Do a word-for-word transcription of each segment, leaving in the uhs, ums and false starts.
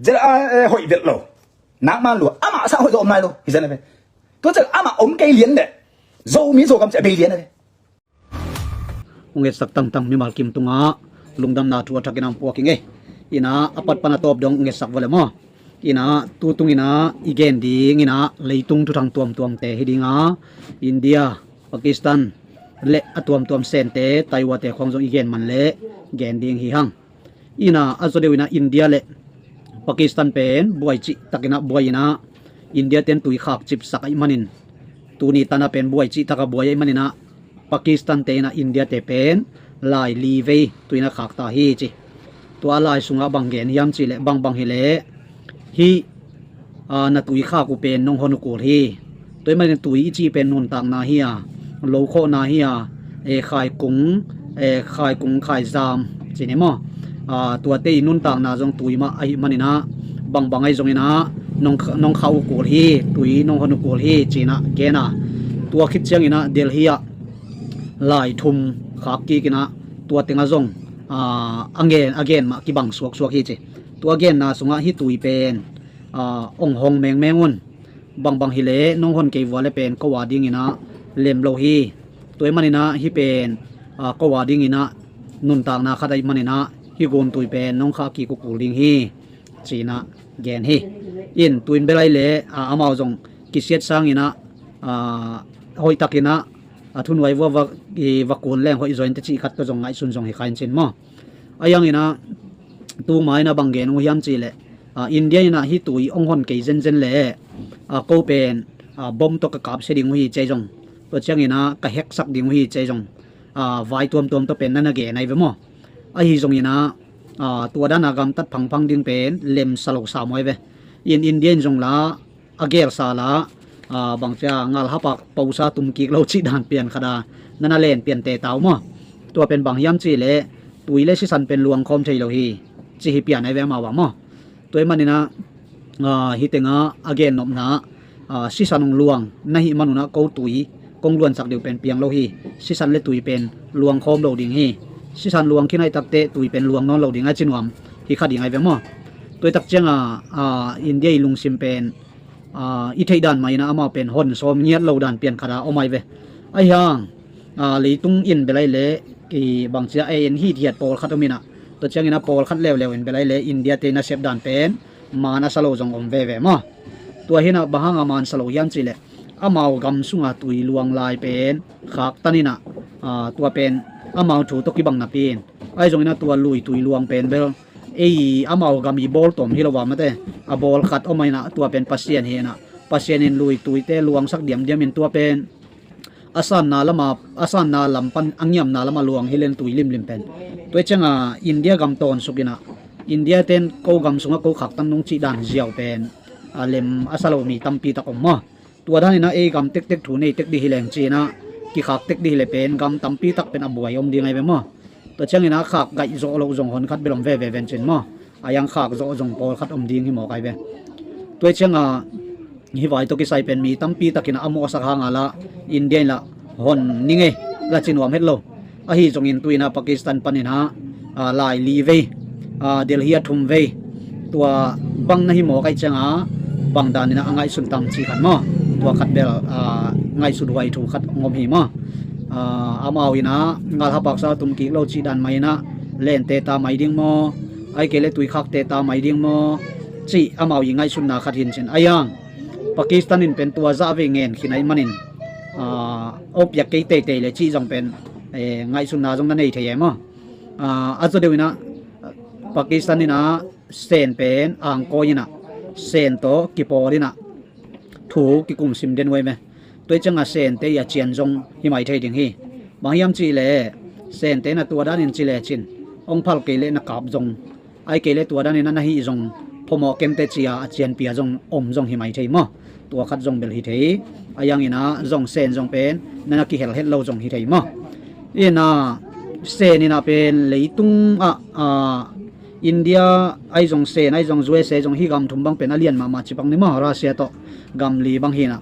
Zia a hoih velh lo. Nakman lua amah sa hoih zo om nai lo hi zia na ve. Tua ciang amah om kei lian leh Zomi Zogam ci a bei lian a ve. Hong etsak tangtang mimal kim tungah lungdamna thu a thakin a hong puak hi ngei. Ina a pat pan a tawp dong hong etsak vua le maw. Ina tutung ina i gen ding ina leitung thuthang tuamtuamte hi dinga India, Pakistan le a tuamtuam Sente, Taiwante khawng zong i gen man le gen ding hi hang. Ina a zaw deuh ina India le Pakistan pen buai cih takina buai ina India ten tui khak cipsak ahih manin tuni tana pen buai cih taka buai ahih manina Pakistan te ina India te pen lai li vei tuina khak ta hi ci. Tua lai sungah bang gen hiam cih leh bangbang hileh hih na tui khak uh pen nong hon uh kul hi. Tua ahih manin tui i cih pen nuntakna hi a, lokhawhna hi a, e, khaikung, e, khaikung khaizam ci ni maw? Tuate i nuntakna zong tui mah ahih maninah bangbang ahi zonginah nong, nong khauh uh kul hi, tui nong hon uh kul hi cinah gena. Tua khit cianginah Delhi ah lai thum khak kikinah tua tengah zong a gen, a gen mah kibang suaksuak hi ci. Tua genna sungah hih tui pen ong hong mengmeng un. Bangbang hileh nong hon kei vua le pen ko a dinginah lem lo hi. Tua ahih maninah hih pen ko a dinginah nuntakna khat ahih maninah hih guntui pen nong khah kik uh kul ding hi cinah gen hi. In tuin belai le amau zong kisiat sanginah hoihtakinah a thunuai vua va kun leng hoih zaw in te cih khat tawh zong ngaihsun zong hi kha in cin maw? A ianginah tuma inah bang gen uh hiam cih leh India inah hih tui ong hon kei zenzen le ko pen bom tawh ka kapsia ding uh hi ci ahi zong, tua cianginah ka heksak ding uh hi ci ahi zong, vai tuamtuam tawh pen na na gen ahi ve maw? Ahi zonginah tua dana gamtat phangphang ding pen lemsa lo sam uh ahi ve. In India in zong la a gelsa la bangcia ngal hapak posa tumkik lo cih dan pian khata na na len pian te tau maw? Tua pen bang hiam cih leh tui le sisan pen luangkhawm thei lo hi ci hi pian ahi ve amau a maw? Tua ahih maninah hih tengah a gennopna sisan hong luang na hih manunah ko tui kong luansak deuh pen piang lo hi. Sisan le tui pen luangkhawm lo ding hi. Sisan luang khin ahih takteh tui pen luang nawn lo ding a ci nuam hi kha ding ahi ve maw? Tua ahih tak cianga India i lungsim pen i theih dan mah inah amau pen hon sawm ngiat lo dan pian khata om ahi ve. Ahi hang leitung in belai le bangcia ei in hithiat pawlkhat om inah tua cianginah pawlkhat leuleu in belai le India te nasep dan pen man a sa lo zong om veve maw? Tua hinah bang hanga man sa lo hiam cih leh amau gam sunga tui luang lai pen khaktan inah tua pen amau thu tawh kibang napi in ahi zonginah tua lui tui luang pen bel ei amau gam i bawl tawm hi lo a mate a bawl khat om a inah tua pen Pasian hi inah Pasian in lui tuite luangsak diamdiam in tua pen a sanna lama, a sanna lam pan a ngiamna lama luang hi len tui limlim pen. Tua cianga India gam tawnsuk inah India ten ko gam sungah ko khaktan nung cih dan ziau pen a lem a sa lo mi tampi tak om maw? Tua dan inah ei gam tektek thu nei tek dih hi leng cinah kikhak tek dih hi le pen gam tampi tak pen a buai om ding ahi ve maw? Tua cianginah khak gaih zawh loh zong hon khat bel om veve ven cin maw? A iang khak zawh zong pawlkhat om ding hi mawk ahi ve. Tua cianga hih vai tawh kisai pen mi tampi takin a mawhsak hanga la India in la hon ning ei la ci nuam het lo. Ahi zongin tuinah Pakistan paninah lai li vei, Delhi a thum vei, tua bang na hi mawk aih cianga bang daninah a ngaihsun tam ci khat maw? Tua khat bel ngaihsut huai thu khat ngom hi maw? Amau inah ngal hapaksa tumkik lo cih dan mah inah lente ta mai ding maw? Ai kei le tuikhakte ta mai ding maw? Cih amau i ngaihsutna khat hin cin a iang Pakistan in pen tua zah vei ngen khin aih manin a opiak kei teitei le cih zong pen ngaihsutna zong na nei thei e maw? A zaw deuh inah Pakistan inah Sen pen angkawi inah Sen tawh kipawl inah thu kikumsim den uh ahi ve. Tua cianga Sente i a cian zong hi mai thei ding hi. Bang hiam cih leh Sente na tua danin ci lecin hong phal kei leh na kap zong ai kei le tua danin a na hih zong phamawh kemte cia a cianpia zong om zong hi mai thei maw? Tua khat zong bel hi thei. A ianginah zong Sen zong pen na na kihel het lo zong hi thei maw? Inah Sen inah pen leitung ah India ai zong Sen ai zong U S A zong hi gam thum bang pen a lian mahmah ci bang ni maw? Russia tawh gam li bang hinah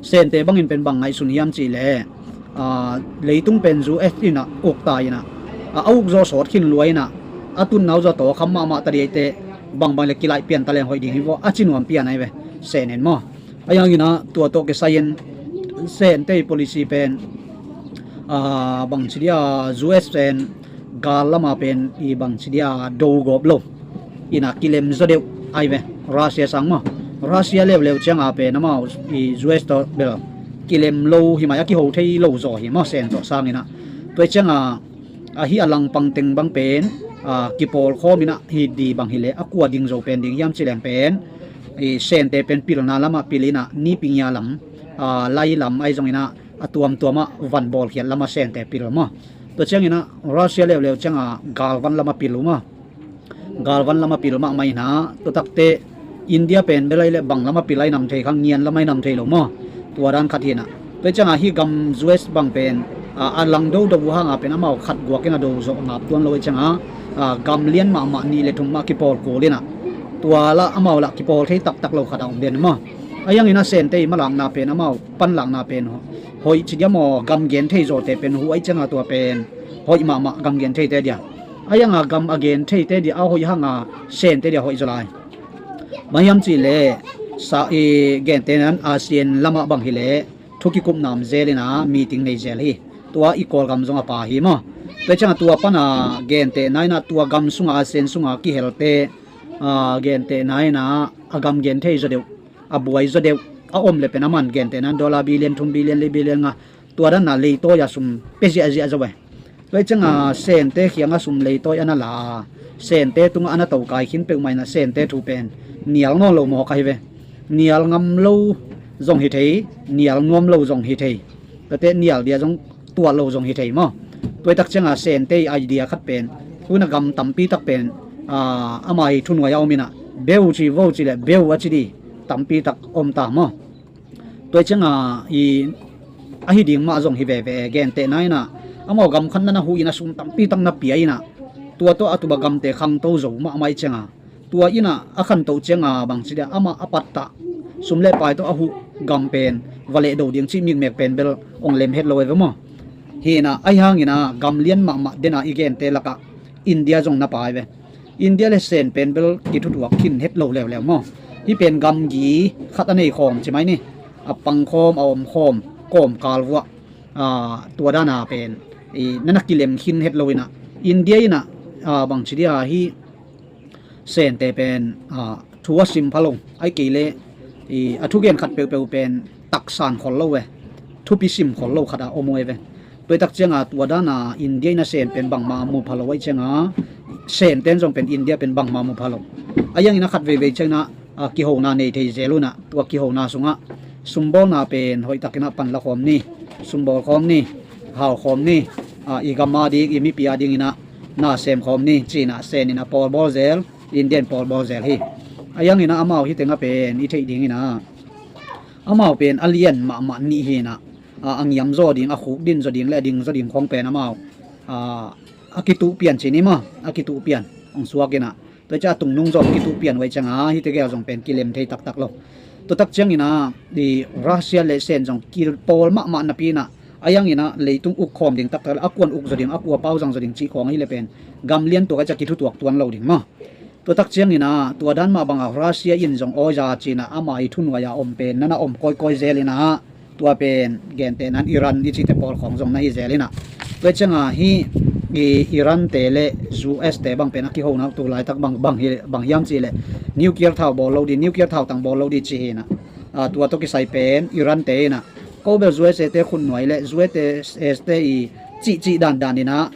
Sente bangin pen bang ngaihsun hiam cih leh leitung pen U S inah ukta inah a uk zaw sawt khin lua inah a tunna uh zaw tawkham mahmah ta dih aite bangbang le kilaih pian taleng hoih ding hi vaw a ci nuam pian ahi ve. Sen in maw, a yang ina tua tawh kisai in Sente i policy pen bangci dia US pen gal lama pen i bangci dia do gawp lo ina kilem zaw deuh ahi ve. Russia sang maw, Russia leuleu cianga pen amau i US tawh bel kilem lo hi mai a kiho thei lo zaw hi maw Sen tawh sang ina. Tua cianga ahi a langpang teng bang pen kipawlkhawm ina hi di bang hileh a kua ding zo pen ding hiam cileng pen Sente pen pilna lamah pil ina nipingia lam lai lam ahi zong ina a tuamtuamah van bawlkhiat lamah Sente pil maw. Tua ciang ina Russia leuleu cianga galvan lamah pil uh maw. Galvan lamah pil mahmah ina tua takte India pen belai le bang lamah pil ai nam thei kha ngian lamah ai nam thei lo maw. Tua dan khat hi ina tua cianga hi gam US bang pen a lang dodo uh hanga pen amau khat guak ina do zawh ngap tuan lo i cianga gam lian mahmah nih le thum mah kipawl kul ina tua lah amau lah kipawl thei taktak lo khat a om den maw. A yang ina Sente i malakna pen amau panlakna pen hoih ci dia maw gam gen thei zawte pen huh ai cianga tua pen hoih mahmah gam gen theite dia. A yanga gam a gen theite dia a hoih hanga Sente dia hoih zaw lai. Bang hiam cihleh sa i gente nan ASEAN lamah bang hileh thu kikupna om zel ina meeting nei zel hi. Tua i Kawlgam zong a pa hi maw. Tua cianga tua pana gente na ina tua gam sunga ASEAN sunga kihelte gente na ina a gam gen thei zaw deuh a buai zaw deuh a om le pen a man gente nan dollar billion thum billion li billion nga tua dan na leitawi a sum pe ziahziah zaw e. Tua i cianga Sente khianga sum leitawi ana la Sente tunga ana tokai khin peuhmah ina Sente thu pen nial nawn lo mawk ahi ve. Nial ngam lo zong hi thei, nial nuam lo zong hi thei. Tuate nial dia zong tuat lo zong hi thei maw. Tua i tak cianga Sente i idea khat pen tuna gam tampi tak pen ama hi thunuai a om ina beu ci vo ci le beu a ci di tampi tak om ta maw. Tua i cianga i ahi ding mah zong hi veve gente na ina amau gam khat nana huh ina sum tampi tak na pia ina tua tawh a tuba gamte khangto zo mahmah i cianga tua ina a khantoh cianga bangci dia amah a pattah sum le pai tawh a huh gam pen va leh do ding cih mikmek pen bel ong lem het lo e ve maw. Hi ina ahi hangina gam lian mahmah dena i gente lakah India zong na pai ve. India le Sen pen bel kithutuak khin het lo leuleu maw. Hi pen gamgi khat a nei khawm ci mai ni a pang khawm a om khawm kawmkal vuah tua dana pen nana kilem khin het lo ina India ina bangci dia hi Sente pen thu a sim pha lo ai kei le a thugen khat peuhpeuh pen taksan khol lo e thupi sim khol lo khat a om uh e ve. Tua i tak cianga tua dana India ina Sen pen bangma mu pha lo ai cianga Senten zong pen India pen bangma mu pha lo. A yang ina khat veivei ciangina kihona nei thei zel una tua kihona sungah sumbawlna pen hoihtakina panla khawm ni. Sumbawl khawm ni. Hau khawm ni. I gam a ding i mipi a dingina na sem khawm ni cina Sen ina pawlbawl zel Indian pawlbawl zel hi. A yangina amau hi tenga pen i theih dingina amau pen a lian mahmah nih hina a ngiam zaw ding a khuk din zaw ding le a ding zaw ding khawng pen amau a kituh pian cini ma a kituh pian hong suak ina tua cia a tungnung zaw kituh pian uh ai cianga hite gel zong pen kilem thei taktak lo. Tua tak ciangina i Russia le Sen zong kipawl mahmah napi ina a yangina leitung uk khawm ding taktak le a kuan uk zaw ding a kua pau zang zaw ding cih khawng ahile pen gam lian tuak a cia kithutuak tuan lo ding ma. Tua tak ciangina tua dan mah banga Russia in zong awiza cina ama i thunuai a om pen nana om kawikawi zel ina tua pen gentehnan Iran i cite pawl khawng zong na hi zel ina tua cianga hi i Iran te le U S te bang pen a kihona tu laitak bang bang hi bang hiam cih le nuclear thau bawl lo di nuclear thau tang bawl lo di ci hi ina tua tawh kisai pen Iran te ina ko bel U S A te khunnuai le U S A te i cihcih dandan ina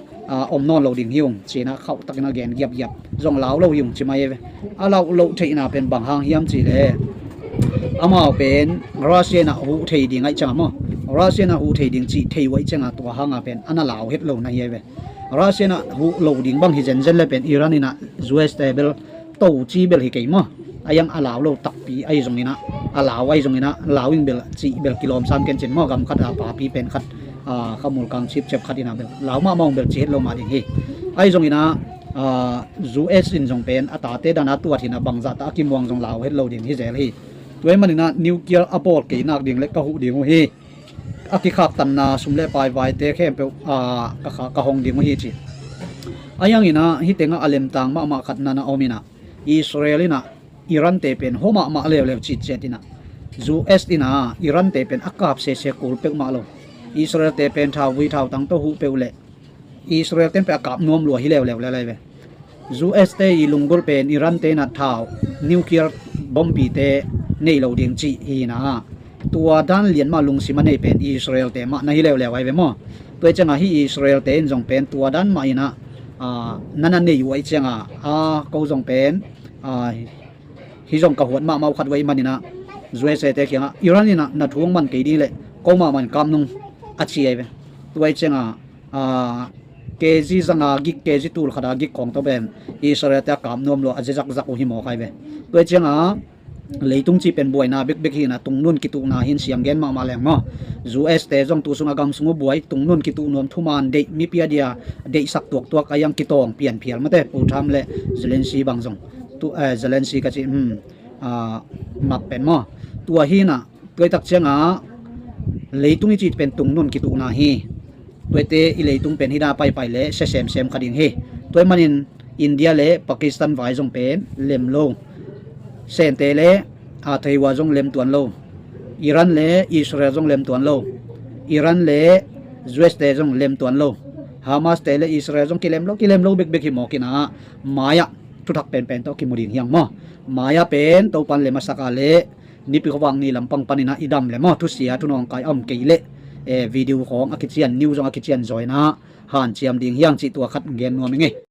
om nawn lo ding hi ung cina khauh takin a gen giapgiap zong lau lo hi ung ci mai ve. A lauh loh theihna pen bang hang hiam cih le amau pen Russia ina huh thei ding aih cianga maw Russia ina huh thei ding cih thei uh aih cianga tua hanga pen ana lau het lo na hi ve. Russia ina huh lo ding bang hi zenzen le pen Iran ina U S te bel to ci bel hi kei maw. A yang a lau lo takpi ahi zongina a lau ahi zongina lau ing bel cih bel kilawm sam ken cin maw gam khat a papi pen khat khamul kang cipcep khat ina bel lau mahmah ung bel ci het lo mah ding hi. Ahi zongina U S in zong pen a tate dana tuat hina bangzah ta a kimuang zong lau het lo ding hi zel hi. Tua hi manina nuclear a bawl kei nak ding le ka huh ding uh hi. A kikhaktanna sum le pai vaite khempeuh ka hong ding uh hi ci. A yangina hi tenga a lemtang mahmah khat nana om ina Israel in ah Iran te pen hua mahmah leuleu citciat in ah, U S in ah Iran te pen a kap sese kul peuhmah lo. Israel te pen thauvui thautang tawh huh peuh leh Israel ten pen a kap nuam lua hi leuleu leuleu ve. U S te i lunggulh pen Iran te in ah thau nuclear bompi te nei lo ding cih hi in ah, tua dan lian mah lungsim a nei pen Israel te mah na hi leuleu ai ve maw. Tua ciangah hih Israel te in zong pen tua dan mah in ah, ah, na na nei uh ai ciangah, ah, ko zong pen, ah, hih zong ka huat mahmah uh khat uh ahih manin ah U S A te kiangah Iran in ah na thu hong man kei ding leh ko mahmah in kap nung a ci ai ve. Tua ciangah, ah, K G zanga gik, K G tul khata gik khawng tawh pen Israel te a kap nuam lua a zia zakzak uh hi mawk ai ve. Tua ciangah leitung cih pen buaina bekbek hi in ah, tungnun kituhna hi in siam gen mahmah leng maw. U S te zong tu sung a gam sung uh buai, tungnun kituh nuam, thuman deih, mipi a dia deihsak tuaktuak a iang kitawng pianphial mate, Pu Trump le Zelensky bang zong. Tu, eh, Zelensky ka ci, hmm, ah, mak pen maw. Tua hi in ah, tua i tak ciangah leitung i cih pen tungnun kituhna hi. Tuate i leitung pen hih na paipai le sia semsem kha ding hi. Tua ahih manin India le Pakistan vai zong pen lem lo. Sente le, ah, Taiwan zong lem tuan lo. Iran le Israel zong lem tuan lo. Iran le U S te zong lem tuan lo. Hamas te le Israel zong kilem lo, kilem lo bekbek hi mawk in ah, mai-ah thuthak penpen tawh kimu ding hi hang maw. Mai-ah pen Topan lem a sak a leh Nipi khuavak ni lampang panin ah i dam le maw, thusia thunawngkai a om kei leh, eh, video khawng a kician, news zong a kician zaw in ah hanciam ding hi hang cih tua khat gen nuam ing ei.